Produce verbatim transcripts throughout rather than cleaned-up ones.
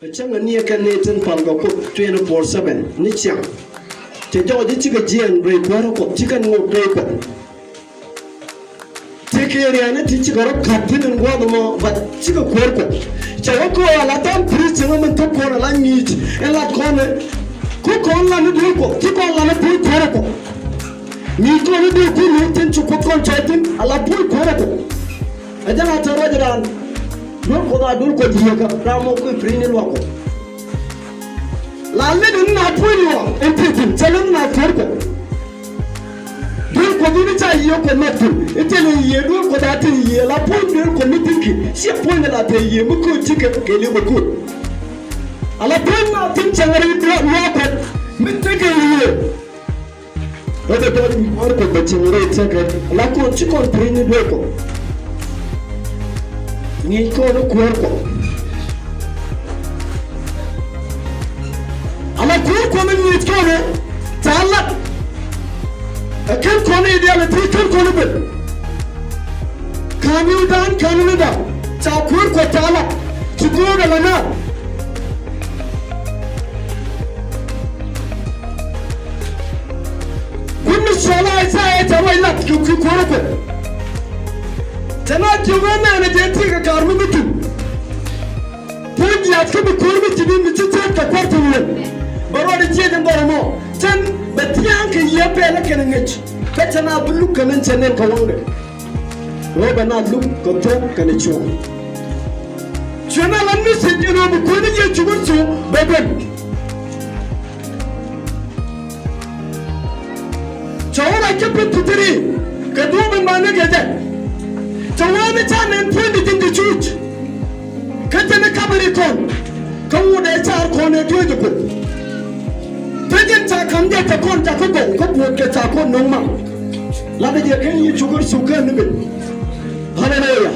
Kɛ cäŋ ɛ ni ɛ kɛn ni tin pal kɛ Kuoth twenty-four seven ni ciaŋ. Cɛ jɔɔc i̱ cikɛ jiɛɛn rɛy kuäärä Kuɔth, cikɛ ŋot rɛy Kuɔth. Tëëkɛ riani ti cikɛ rɔ ka̱t thi̱n in gua̱a̱th ɛmɔ, but cikɛ kuäär Kuɔth. Cɛ wä kɛ ɣöö ala tha̱a̱ŋ priest cieŋä min thok kɔn ala ŋi̱i̱c in lat kɔn ɛ. Ku kɔn lan i̱ duel Kuɔth, ci kɔn lan i̱ puɔ̱ny kuäärä Kuɔth. Ŋi̱i̱c kɔn i̱ duel kui̱ luɔ̱c thi̱n ci Kuoth kɔn cɔɔc thi̱n ala puɔ̱ny kuäärä Kuɔth. Ɛ jɛn a te ruac raan. Duel Kuɔth a duel Kuɔth yieekä, ram mɔ kui̱ priest ni luaak Kuɔth. La leni na puɔ̱ny luaak in te thi̱n, cɛ leni na kuäär Kuɔth. Duel Kuɔth in ca yiëë Kuɔth mat thi̱n, in te lɛ yiëë duel Kuɔth a te yiëë, la puɔ̱ny duel Kuɔth mi thi̱n ki, ciɛ puɔ̱ny la te yiëë, mi kööt cikɛ, kɛ li̱w mi kööt. Ala puɔ̱ny na thi̱n cɛ ŋäri duel luaak Kuɔth, mi thi̱n kɛ yiëë. Ɛ bɛ dɔɔc mi kuäär Kuɔth bɛ cieŋ rɛy tëkɛ, la kɔn ci kɔn priest ni duel Kuɔth. Ŋi̱i̱c kɔn i̱ kuäär Kuɔth. Ala kuäär Kuɔth in ŋi̱i̱c kɔn ɛ, ca lat. Ɛ kɛn kɔn i̱ diaal ɛ ti kɛn kɔn i̱ ben. Ka̱n i̱ dan, ka̱n i̱ dan. Ca kuäär Kuɔth ca lat. Ci go̱o̱r ɛ la naar. Kun mi cɔal a Isaiah ca ruac lat kɛ kui̱ kuäärä Kuɔth. Te na jiök ɣän nɛɛnɛ jɛ ti kɛ ka̱r mi mi tuŋ. Puɔ̱ny jiaath kä bi kuäär mi ci ni mi ci cäät kɛ kua̱r ti wen. Bɛ ruac i̱ ciec in dhɔr ɛmɔ. Cɛn bɛ thia̱a̱ŋ kɛ yiëë pɛlɛ kɛnɛ ŋäc. Kä cɛn a bi luk kɛ min cɛ nɛn kɛ waŋdɛ. Ɣöö bɛ na luk kɛ thuɔ̱k kɛnɛ cuɔ̱ɔ̱ŋ. Cuɛ na la message in ɣöö bi Kuäär ni Yecu Kritho bɛ ben. Cɛ wä la chapter three kɛ duɔ̱ɔ̱p in ba ni kɛ jɛ. Cɛ wä ni ca nɛn puɔ̱nydu ji̱n ti cuuc. Kä jɛn i̱ kabiri kɔn kä ŋut ɛ car kɔn ɛ dueec i̱ Kuoth. Kä jɛn ca ka̱m jɛ cɛ kɔn jakä gɔw kä buɔ̱ɔ̱t kɛ ca kɔn no̱o̱ŋ ma. Lat ɛ jɛ ken Yecu Kritho kään ni ben. Haleluya.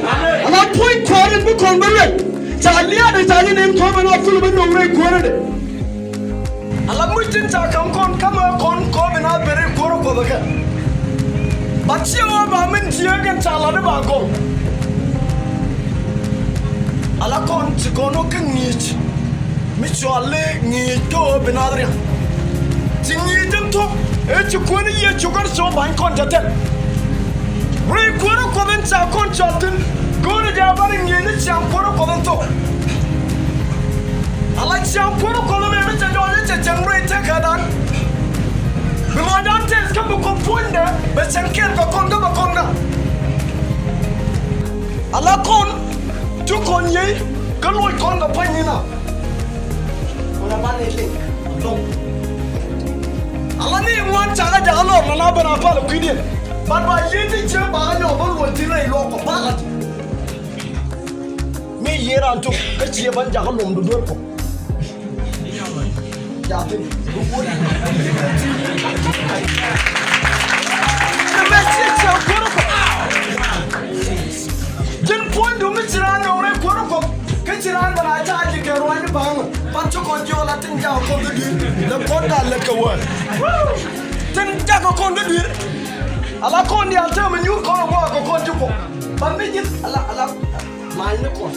Ala puɔ̱ny kɔɔr in bi kɔn bä luɛl. Ca liaat ɛ ca jɛ nɛn kɔn bä na kul bä no̱o̱ŋ rɛy kuäärä dɛ. Ala muc tin ca ka̱m kɔn ka̱mä kɔn kɔn bi na ben rɛy kuäärä Kuɔth ɛ kɛ. Ba ciɛ wä ba min jiääk in ca lat i̱ ba gɔw. Ala kɔn ci kɔn wä kä ŋi̱i̱c mi cɔal i̱ ŋi̱i̱c kä ɣöö bi naath ria̱ŋ. Ci ŋi̱i̱c in thok ëë ci Kuäär ni Yecu Kritho ba̱ny kɔn cɛ tɛth. Rɛy kuäärä Kuɔth in ca kɔn cɔl thi̱n go̱o̱rɛ jɛ a bani ŋi̱i̱c ni ciaŋ kuäärä Kuɔth in thok. Ala ciaŋ kuäärä Kuɔth in ëë mi cɛ jɔɔc i̱ cɛ cieŋ rɛy tëkädan. Bi lɔcdan tɛth kä bi Kuoth puɔ̱nydɛ bɛ cieŋ kɛɛl kɛ kɔn kä bɛ kɔn kä. Ala kɔn cuk kɔn yiey kä luɔc kɔn kɛ puɔ̱ny nina. Ala ni ŋuan cakɛ jakä lɔr nana ben a pal kui̱diɛn. Bat ba yiey ti ciek bakä nyɔk bä luɔc ti rɛy luɔk kɔ bakä ti. Mi yiey ran cuk kä ciek ban jakä lomdu duel kɔ. Jatin. Ni mɛ ciɛ ciɛ kuäärä Kuɔth. Tin puɔ̱nydu mi ci raan nɔŋ rɛy kuäärä Kuɔth. Kä ci raan bɛ na ca ji̱ kɛ ruanyni ba̱a̱ŋ. Ban ci kɔn jiɔk la tin jakä kɔn kä dui̱r. Lɛ kɔn da̱a̱n lät kɛ wäär. Tin jakä kɔn kä dui̱r. Ala kɔn diaal täämɛ nyuur kɔn ɛ ŋuak kɛ kɔn ji̱ Kuɔth. Ban mi ji̱ ala ala. Ma̱a̱c ni kɔn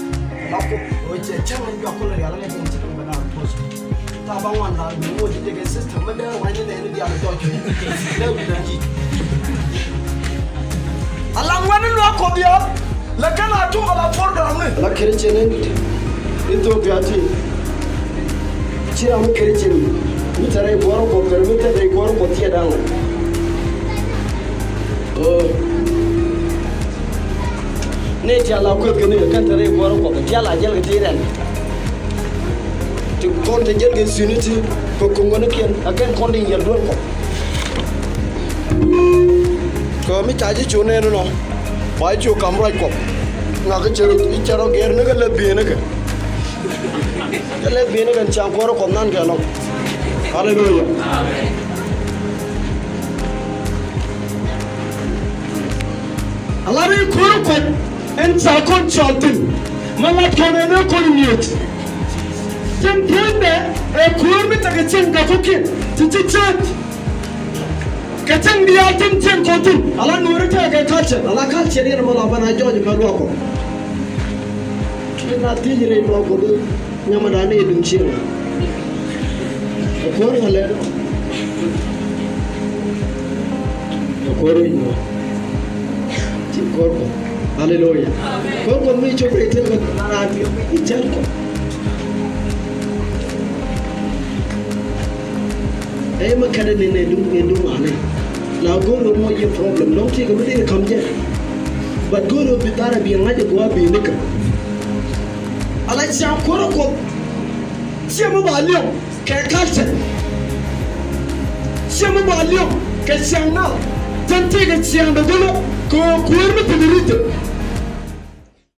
la kup ɣöö cɛ cäŋ in juak kulɛ rial ŋäc in ci kɔn bɛ na post. Thaaba ŋuan la mi ŋo̱o̱c in jɛ kɛ system mi dee ruac ni nɛɛni diaal jɔc. Lɛ wi̱i̱ na ji̱. Ala ŋuɛ̈ni luaak Kuɔth diaal. Lɛ kɛn a tuk ala program ni. Ala Christian in Ethiopia ti. Ci ram mi Christian mi te rɛy kuäärä Kuɔth kɛ mi te rɛy kuäärä Kuɔth ciɛ da̱ŋ. Ɣöö ni tial a kueth kɛ ni kɛ kɛn te rɛy kuäärä Kuɔth, tial a jäl kɛ ti rɛn. Ti kɔn te jäl kɛ thi̱n ti kɛ ko̱ŋänikiɛn a kɛn kɔn ti yiɛl duel Kuɔth. Kɛ mi ca ji̱ cu nɛn inɔ ba ji̱ cu kam ruac Kuɔth. Ŋakä cɛ rɔ gɛr ni kɛ lɛ bi̱i̱nikɛ. Kɛ lɛ bi̱i̱nikɛ ni ciaŋ kuäärä Kuɔth nan kɛ lɔ̱ŋ. Haleluya. Ala rɛy kuäärä Kuɔth ɛn ca kɔn cɔl thi̱n. Ma lat kɔn ɛn ɛ kɔn ŋi̱eec. Tin puɔ̱nydɛ ɛ kuäär mi tekɛ cieŋ gakukiɛn ti ci cäät. Kɛ cäŋ diaal tin cieŋ kɔn thi̱n. Ala nuɔ̱ɔ̱ri tekɛ culture. Ala culture yɛn mɔ la bana jɔɔc kɛ luaak Kuɔth. Tin na thiec rɛy luaak Kuɔth. Nyamɛ dan i̱ duŋ cieŋ a. Ɛ kuäär ŋa lɛ dɔ? Ɛ kuäär i̱ nyuɔ. Ci kuäär Kuɔth. Haleluya. Kuäär Kuɔth mi cop rɛy tëk kɛ raan biɛ mi ci cär Kuɔth. Ɛ mɛ kɛnɛ ni nɛ duŋ ni duŋ anɛ. La go̱o̱r mɔ yɛ problem dɔ̱ŋ ti kɛ mi dee kam jɛ. But go̱o̱r bi thara bi ŋa̱c ɛ gua̱a̱ bi ni kɛ. Ala ciaŋ kuäärä Kuɔth. Ciɛ mi ba liɔm kɛ culture. Ciɛ mi ba liɔm kɛ ciaŋ na. Tɛn tëëkɛ ciaŋ dɔ gölä kɛ ɣöö kuäär mi thil ri̱tɛ.